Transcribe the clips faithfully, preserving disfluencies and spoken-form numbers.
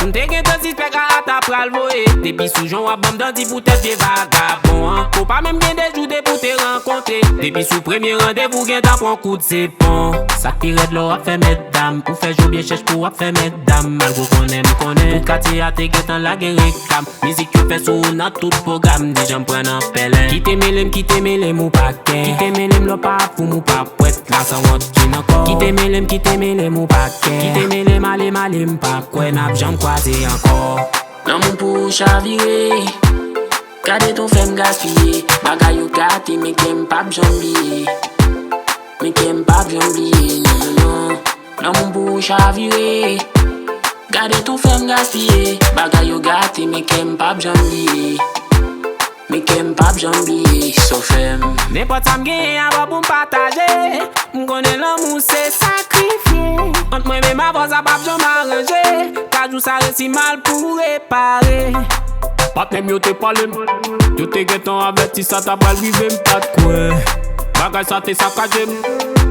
M te gentan sispèk a ata pral voye. Depi sou jan w ap ban m dan di poutèt vye vagabon an. Ou pa menm gen de jou depi w te rankontre. Depi sou premye randevou gentan pran kout zepon. Sa k pi rèd lè w ap fè mètdam. Ou fè je w byen chèch pou w ap fè mètdam. Malgre w konnen m konnen tout katye a te gentan lage reklam. Mizik yo fè sou ou nan tout pwogram. Deja m pran nan pèlen. Kite mele m, kite mele m ou pa ken. Kite mele m lè w pa ap pou m ou pa pwèt. La sanwont vin ankò. Kite mele m, kite mele m ou pa ken. Kite mele m ale m ale m pa kwè n ap janm kwaze ankò. Lanmou pou ou chavire. Gade tan w fè m gaspiye. Bagay yo gate men kè m p ap janm bliye. Men kè m p ap janm bliye, non, non, non. Lanmou pou ou chavire. Gade tan w fè m gaspiye. Bagay yo gate men kè m p ap janm bliye. Men kè m p ap janm bliye sa w fè m. Nenpòt sa m genyen avè w pou m pataje. M konnen lanmou se sakrifye. Ant mwen menm avè w sa p ap janm aranje. Kajou sa resi mal pou repare. Patnè m yo te pale m. Yo te gentan avèti sa ta pral rive m pa t kwè. Bagay sa te sakaje m.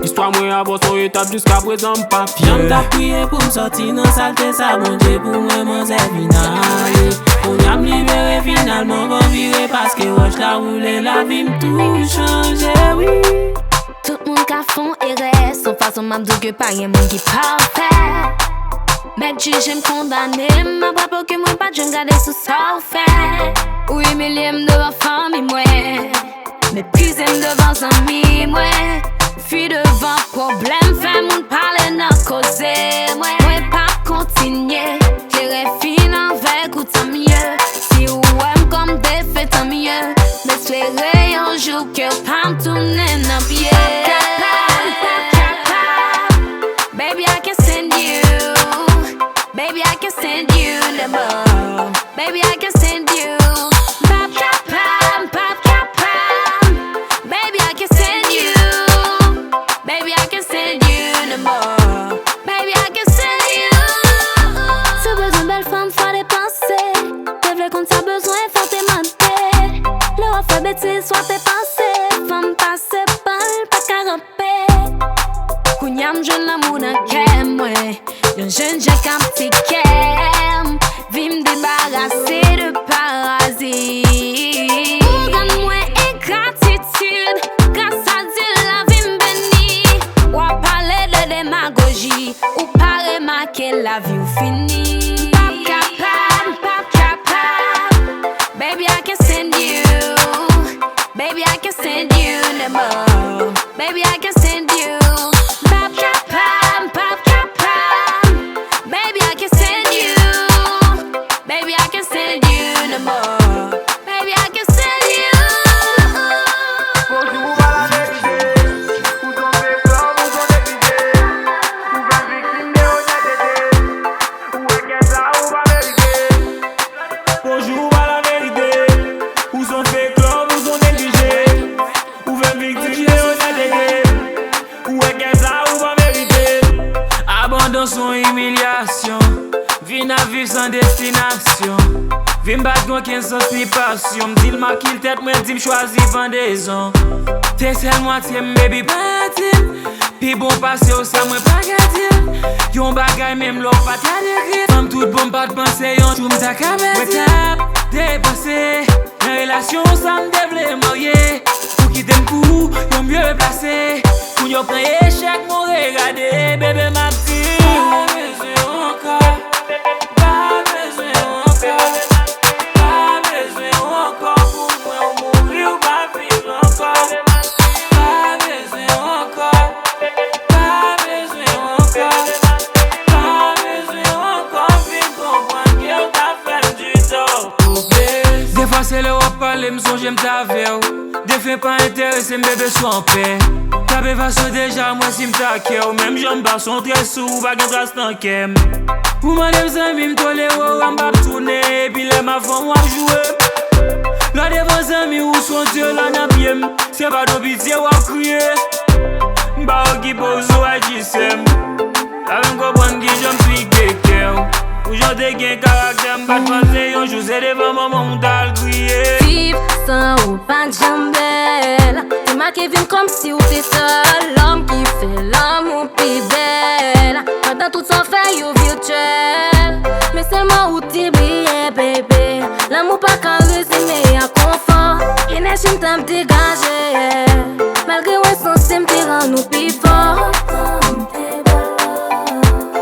Istwa mwen avè w se yon etap jiskaprezan m pa fyè. Jan m t ap priye pou m sòti nan salte sa Bondye pou mwen manzè vin ale. Kounye a m libere finalman bon vire paske wòch la woule lavi m tou chanje wi. Tout moun ka fè yon erè, se yon fason m ap di w ke pa gen moun ki pafè. Mèt jije m, kondane m, m ap raple w ke mwen pa t janm gade sou sa w fè. Ou imilye m devan fanmi mwen, meprize m devan zanmi mwen. Fui devan pwoblèm, fè moun pale nan koze mwen. Mwen p ap kontinye, kleren fin avèk ou, tanmye. Si w wè m kòm defen, tanmye. M espere yon jou ke w pa m tounen nan pye. Baby, I can stand you. Baby, I can stand you no more. Baby, I can stand you. M p ap kapab, m p ap kapab. Baby, I can stand you. Baby, I can stand you no more. Baby, I can stand you. Si w bezwen bèl fanm, fò depanse. Te vle konn sa bezwen, fò te mande. Lè w ap fè betiz, fò te panse. Fanm pase pa l, pa ka ranpe. Kounye a m jwenn lanmou nan kè mwen. Yon jèn jan k ap ti kè m. Vi m debarase de parazit. Ou rann mwen engratitid. Gras a Dye lavi m beni. W ap pale de demagoji. Ou pa remake lavi w fini. M p ap kapab, m p ap kapab. Baby, I can stand you. Baby, I can stand you no more. Baby, I can stand you. M p ap kapab, m p ap kapab. Baby, I can stand you. Baby, I can stand you no more. Baby, I can stand you. Bonjou, ou pa laverite. Ou tonbe flò, ou tonbe pije. Ou fè viktim de onètete. Ou wè kè sa ou pa merite. Bonjou, ou pa laverite. Ou son fake love, ou son neglije. Ou fè viktim de onètete. Ou wè kè sa ou pa merite. Abandon son imilyasyon. Vin ap viv san destinasyon. Vi m pa t gen okenn sans ni pasyon. M di l m ap kil tèt mwen, di m chwazi pandezon. Te sèl mwatye m, baby, pa di m. Pi bon pase w sa mwen pa ka di l. Yon bagay menm lè w pa ta dekri. Fanm tout bon m pa t panse yon jou m ta ka pèdi. Mwen t ap depanse. Nan relasyon sa m te vle marye. Ou kite m pou yon mye plase. Pou yo pran echèk mwen regade. Bebe m ap di. Pa bezwen w ankò. Pa bezwen w ankò. Pa bezwen w ankò pou mwen ou mouri ou pa viv ankò. Pa bezwen w ankò. Pa bezwen w ankò. Pa bezwen w ankò. Vin konprann ke w ta fè m di tò. Defwa se lè w ap pale m sonje m t avè w. Defen pa enterese m, bebe, swa anpè. T ap efase w deja, m wè si m ta kè w. Menm jan m pase yon trè sou ou, pa gen tras nan kè m. Ou mande m zanmi m tolere w, m p ap tounen. Epi lè m ap fè w, w ap joure m. Lè w devan zanmi w, ou se yon dye la nan pye m. Se pa don pitye w ap kriye. M pa okipe w sou I G sè m. Pa menm konprann kijan m pike kè w. Ou jan w te gen karaktè, m pa t panse yon jou se devan manman w t al kriye. Viv san ou pa t janm bèl. Te make vi m kòmsi w te sèl. Lòm ki fè An nou pi fò.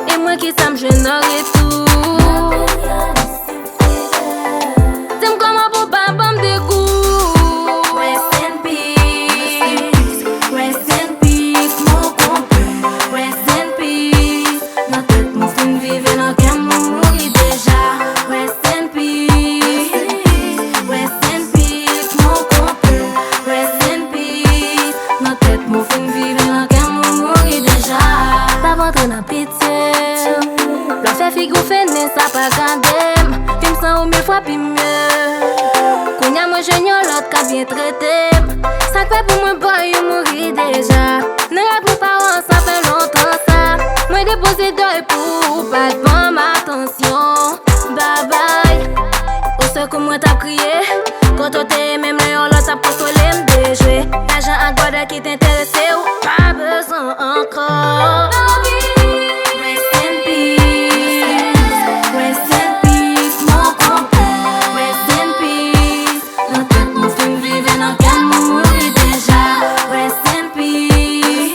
E mwen kisa m jwenn an retou? Di m kòman pou w pa ban m degou? Rest in peace, rest in peace, mon konpè. Rest in peace, nan tèt mwen fin vive, nan kè m mouri deja. Rest in peace, rest in peace, mon konpè. Rest in peace, nan tèt mwen fin vive, nan kè m mouri deja. Pa antre nan pitye. Lè w fè figi w fennen, sa pa gade m. Vim san ou mil fwa pi mye. Kounye a mwen jwenn yon lòt k ap byen trete m. Sa k fè pou mwen boy ou mouri deja? Nan rèv mwen pa wè w, sa fè lontan sa. Mwen depoze dèy pou ou pa t ban m atansyon. Babay. O sekou mwen t ap kriye. Kote w te ye menm lè yon lòt ap konsole m dejwe? Lajan ak bòdèl ki t enterese w, pa bezwen ankò. Rest in peace, rest in peace, mon konpè. Rest in peace, nan tèt mwen fin vive, nan kè m mouri deja. Rest in peace,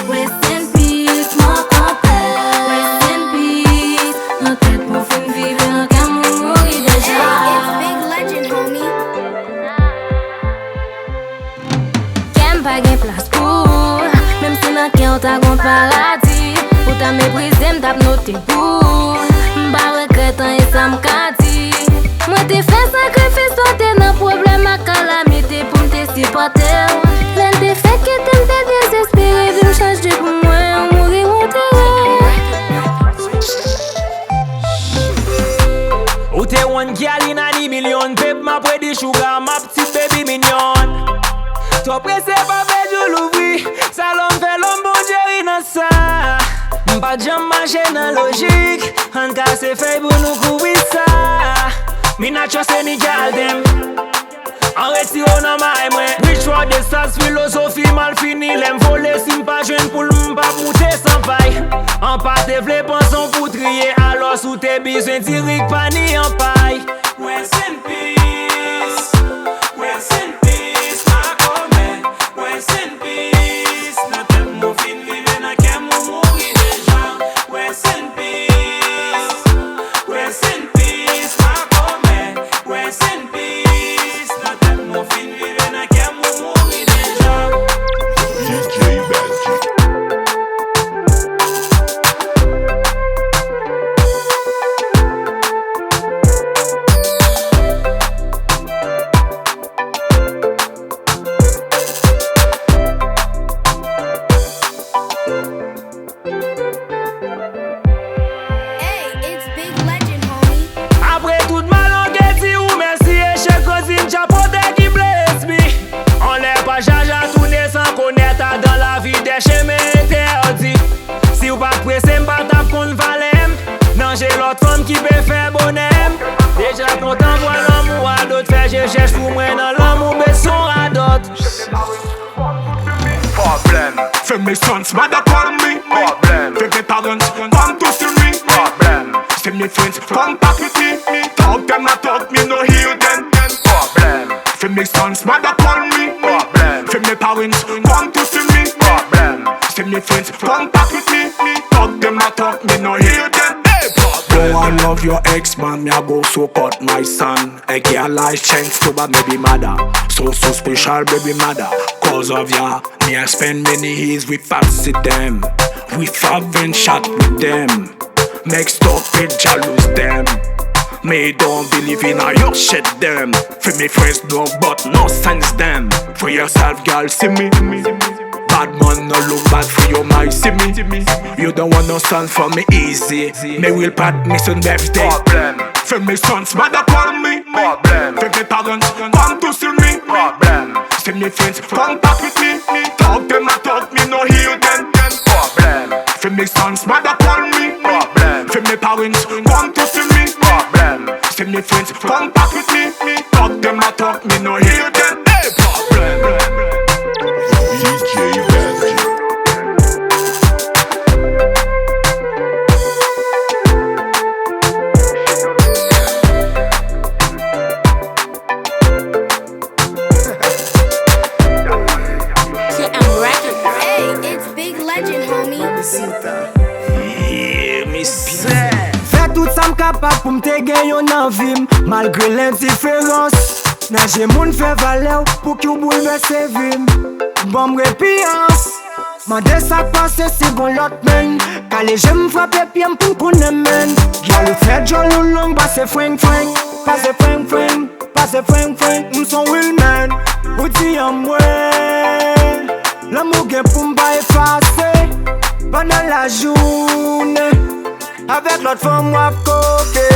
rest in peace, mon konpè. Rest in peace, nan tèt mwen fin vive, nan kè m mouri deja. Hey, it's Big Legend, homie. Kè m pa gen plas pou ou. Menm si nan kè w ta gon paradi, ou ta meprize m, t ap note pou ou. M pa regrèt anyen sa m ka di. Mwen te fè sakrifis, lè w te nan pwoblèm ak kalamite pou m te sipòte w. Lè l te fèk kite m te dezespere, vi m chanje pou mwen, ou mouri w antere. Ou te wonn ki a linani milyon, pep m ap redi sugar, m ap ti baby mignon. Twò prese pa fè jou louvri, sa lòm fè lòm Bondye ri nan sa. M pa t janm mache nan lojik, ann kase fèy pou nou kouvri sa. Mi nacho se mi gade m. An retire w nan may mwen. Rich Rod Estas, filozofi malfini. Lè m vole, si m pa jwenn poul, m p ap moute san pay. An pa te vle panse w pou triye, alòs ou te bizwen diri k pa ni an pay. Rest in peace, rest in peace, makomè. Rest in peace, nan tèt m ou fin vive, nan kè m ou mouri deja. Rest in peace, rest in peace, makomè. Rest in peace, nan tèt m ou fin vive, nan kè m ou mouri deja. D J Magic. Hey, it's Big Legend, homie. Apre tout malonge, di ou mèsi, echèk, koz vin chapote ki bless me. Anlè pa jaja tounen san konèt, adan lavi dè chemen entèdi. Si w pa t prese, m pa t ap konn valè m. Nan je lòt fanm ki pe fè bonè m. Deja kontan vwa lanmou a dòt, fè je chèch pou mwen nan lanmou, bezwen radòt. Problem. Feel me sons, mother call me. Problem. Feel me parents, come to see me. Problem. See me friends, come back with me. Talk them, I talk me, no hear them. Problem. Feel me sons, mother call me. Problem. Feel me parents, come to see me. Problem. See me friends, come back with me. Talk them, I talk me, no hear them. Hey, problem. Yo, I love your ex man, me I go so cut my son. A girl I chance to bad baby mother. So, so special baby mother. Cause of ya, me I spend many years with fancy them. With five and shot with them. Make stupid jealous them. Me don't believe in a your shit them. Fi me friends no but no sense them. Free yourself, girl, see me. Bad man no look bad for your my see me. You don't want no stand for me easy. Me will pat me soon birthday. Problem. Fi me sons, mother call me. Problem. Fi me parents, come to see me. Problem. See me friends, come back with me. Talk them, I talk me, no hear them. Problem. Fi me sons, mother call me. Problem. Fi me parents, come to see me. Problem. See me friends, come back with me. Talk them, I talk me, no hear them. Hey, problem. D J Magic. T M Records. Fè tout sa m kapab pou m te gen yo nan vi m, malgre lendiferans. Nèje moun fè valè w, pouki w boulvèse vi m. Ban m repiyans. Mande sa k pase si gon lòt menn. Kale je m, frape pye m pou m konnen menn. Gyal ou fè djòl ou long, pase frenk frenk. Pase frenk frenk, pase frenk frenk. M s on real man, ou di anmwe. Lanmou gen pou m pa efase. Pandan lajounen, avèk lòt fanm w ap koke.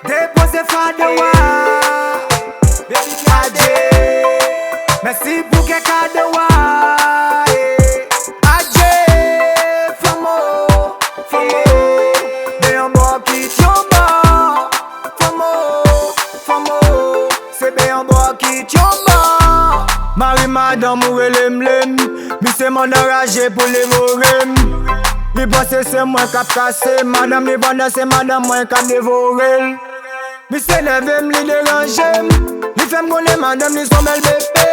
Depoze fado a. Adje. Mèsi pou kè kado a. Adje. Fanm o, fanm o. Ben yon bò kit yon bò. Fanm o, fanm o. Se ben yon bò kit yon bò. Mari madanm ou rele m lem. Misye mande anraje pou li vore m. Li panse se mwen k ap kase madanm li pandan se madanm mwen k ap devore l. Misye nève m, li deranje m. Li fè m konnen madanm li s on bèl bebe.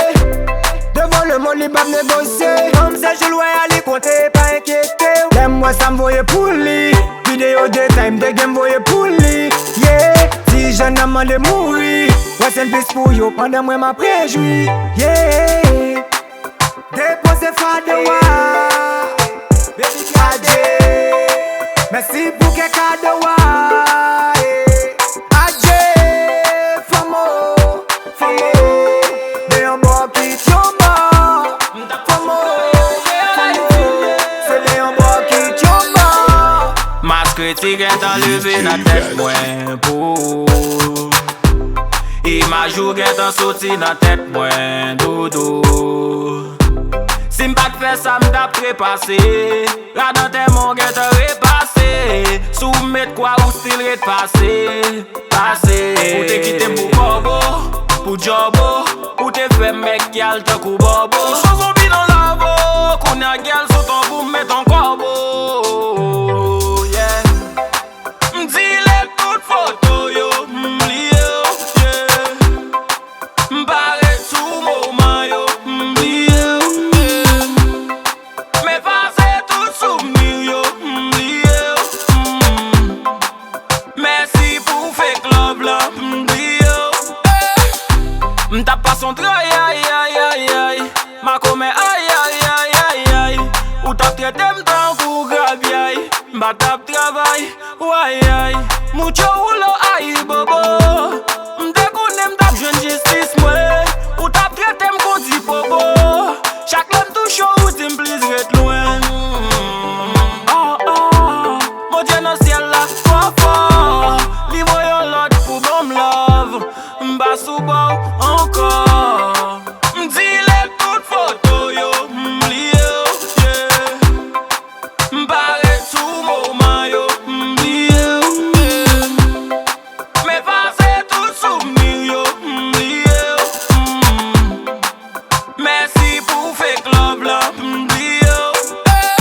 Devan lemonn li p ap negosye. Fanm se jou l wè a li konte, pa enkyete w. Lè m wè sa m voye pou li. Videyo detay m te gen m voye pou li. Yeah. Ti jèn nan mande mouri. Rest in peace pou yo pandan mwen m ap rejwi. Yeah. Depoze fado a. Adje. Mèsi pou kè kado a. Adje. Fanm o, fanm o. Ben yon bò kit yon bò. Fanm o, fanm o. Se ben yon bò kit yon bò. Maske ti gentan leve nan tèt mwen pou ou. Imaj ou gentan soti nan tèt mwen, doudou. Si m pa t fè sa, m t ap trepase. Radantè mwen w gentan repase. Si w met kwa, ou still ret pase, pase. Ou te kite m pou kòbo, pou djòbo. Ou te fè m mèg gyal tankou bòbo. Ou chwa zonbi nan lavo. Kounye a gyal sou tonb ou m met on kòbo. Yeah. M delete tout foto yo, m bliye w, yeah. M pa ret sou moman yo, m bliye w, yeah. M efase tout souvni yo, m bliye w, mm. Mèsi pou fake love la, m bliye w, yeah. M t ap pase yon tray, ay, ay, ay, ay. Makomè, ay, ay, ay, ay, ay. Ou t ap trete m tankou gravyay. M pa t ap travay, wayay. Mucho hulo, ay, bobo. M te konnen m t ap jwenn jistis mwen. Ou t ap trete m kon ti popo. Chak lè m touche w, ou di m, "Please, ret lwen." Oh, oh. Bondye nan syèl la twò fò. Li voye yon lòd pou ban m love. M pa sou bò w ankò. M delete tout foto yo, m bliye w, yeah. M pa ret sou moman yo, m bliye w, yeah. M efase tout souvni yo, m bliye w, mm. Mèsi pou fake love la, m bliye w, yeah.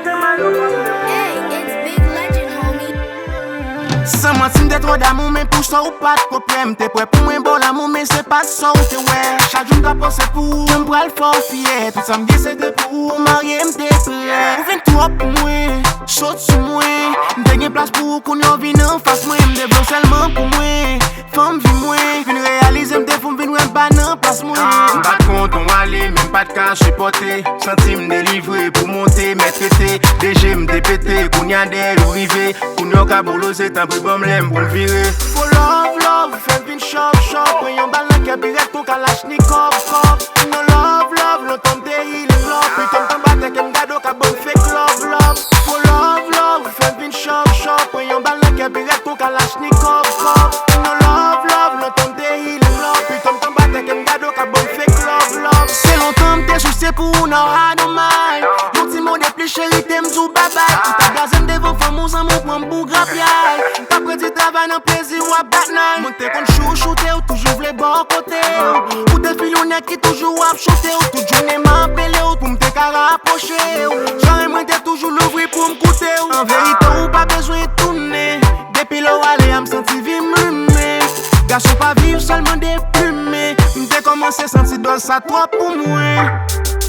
Hey, it's Big Legend, homie. San manti, m te twò damou, men pou sa w pa t konprann. M te prè pou mwen ba w lanmou, men se pa sa w te wè. Chak jou m ka panse pou ou, jan m pral fè w fyè. Tout sa m gen se te pou ou, marye m te prè. Ou vin twòp pou mwen, sot sou mwen. M te gen plas pou ou, kounye a w vin anfas mwen. M te vle w sèlman pou mwen. Fanm vi mwen, vin reyalize m te fou, m vin wè m pa nan plas mwen. M pa t kontan w ale, men m pa t ka sipòte. Santi m delivre pou monte, mèt rete. De je m te pete, kounye a dèyè ou rive. Kounye a w ka bouloze, tanpri ban m lè m pou m vire. Fo love, love, fè m vin chòp, chòp. Pran yon bal nan kè, pirèt kon kalachnikòv, kòv. No love, love, lontan m te heal in love. Pito m tanbatè kè m gade w ka ban m fake love, love. Fo love, love, fè m vin chòp, chòp. Pran yon bal nan kè, pirèt kon kalachnikòv, kòv. No love, love, lontan m te heal in love. Pito m tanbatè kè m gade w ka ban m fake love, love. Se lontan m te sousye pou ou, now I don't mind. Yon ti mo de plis cheri, te m di w babay. Ou t ap blaze m devan fanm ou, zanmi w pran m pou grapyay. M t ap redi travay nan plezi, w ap bat nay. Mwen te konn chouchoute w, toujou vle bò kote w. Ou te fil yon Nèg ki toujou ap chante w, tout jounen m ap rele w pou m te ka rapwoche w. Zòrèy mwen te toujou louvri pou m koute w. An verite, ou pa bezwen tounen. Depi lè w ale a, m santi vi m limen. Gason pa viv sèlman de plimen. M te kòmanse santi dòz sa twòp pou mwen.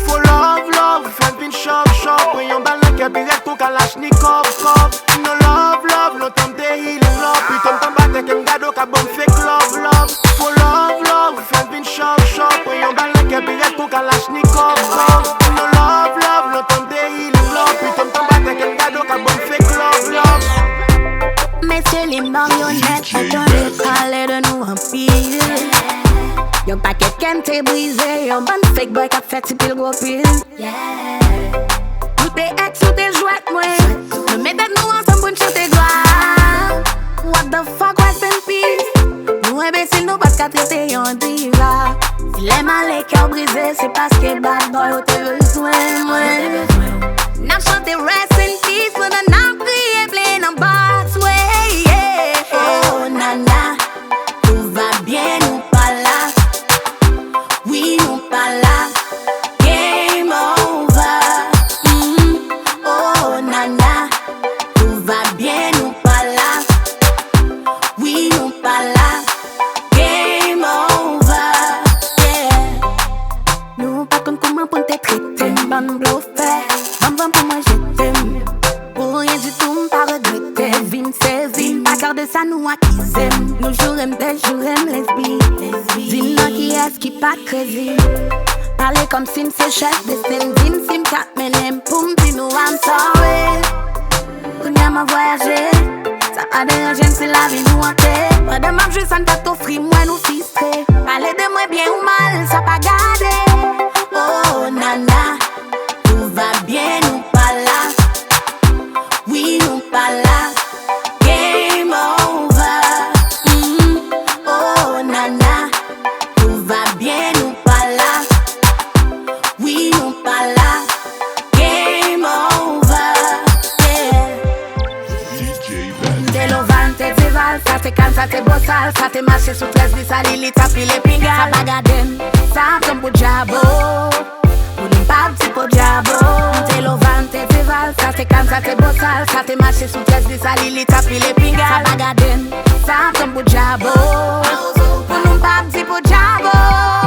Fo love, love, fè l vin chòp, chòp. Pran yon bal nan kè pi rèd kon kalachnikòv, kòv. No love, love, lontan m te heal love. Pito m tanbatè kè m gade w ka ban m fake love, love. Fo love, love, fè l vin chòp, chòp. Pran yon bal nan kè pi rèd kon kalachnikòv, kòv. No love, love, lontan m te heal love. Pito m tanbatè kè m gade w ka ban m fake love, love. Mesye, li maryonèt, yo tande pale de nou anpil. Yon pakèt kè m te brize, yon bann fake boy k ap fè ti pil gwo pil. Nou te èks, nou te jwèt mwen. Nou met tèt nou ansanm pou n chante glwa. What the fuck, rest in peace. Nou enbesil, nou pa t ka trete yon diva. Si lè m ale kè w brize, se paske bad boy ou te bezwen mwen. N ap chante rest in peace pandan n ap kriye plen nan box, wey, yeah. Oh, nana, tout va bien, nou pa la. Wi, nou pa la. Game over. Mm. Oh, nana, tout va bien, nou pa la. Wi, nou pa la. Game over. Yeah. Nou pa t konn kouman pou n te trete m. Bann blofè, banm vann pou mwen jete m. Pou ryen ditou, m pa regrete. Vi m se vi m, pa gade sa nou akize m. Nou joure m, dejoure m, lesbi. Di m non, kiyès ki pa t kredi? Pale kòmsi m se chèf de sen. Di m si m t ap mennen m pou m di nou I'm sorry. Kounye a m ap vwayaje, sa pa deranje m si lavi nou ante. Pandan m ap jwi sa n pa t ofri mwen, nou fistre. Pale de mwen byen ou mal, sa pa gade. Oh, nana, tout va bien, nou pa la. Wi, nou pa la. Game over. Mm. Oh, nana, tout va bien, nou pa la. Wi, nou pa la. Game over. Yeah. M te lova, m te dival, sa te kalm, sa te bosal, sa te mache sou trèz li, sa li, li t ap pile pinga. Sa pa gade m, sa pran m pou dyabo. Pou nou pa di po dyabo. M te lova, m te dival, sa te kalm, sa te bosal, sa te mache sou trèz li, sa li, li t ap pile pinga. Sa pa gade m, sa pran m pou dyabo. Pou nou pa di po dyabo.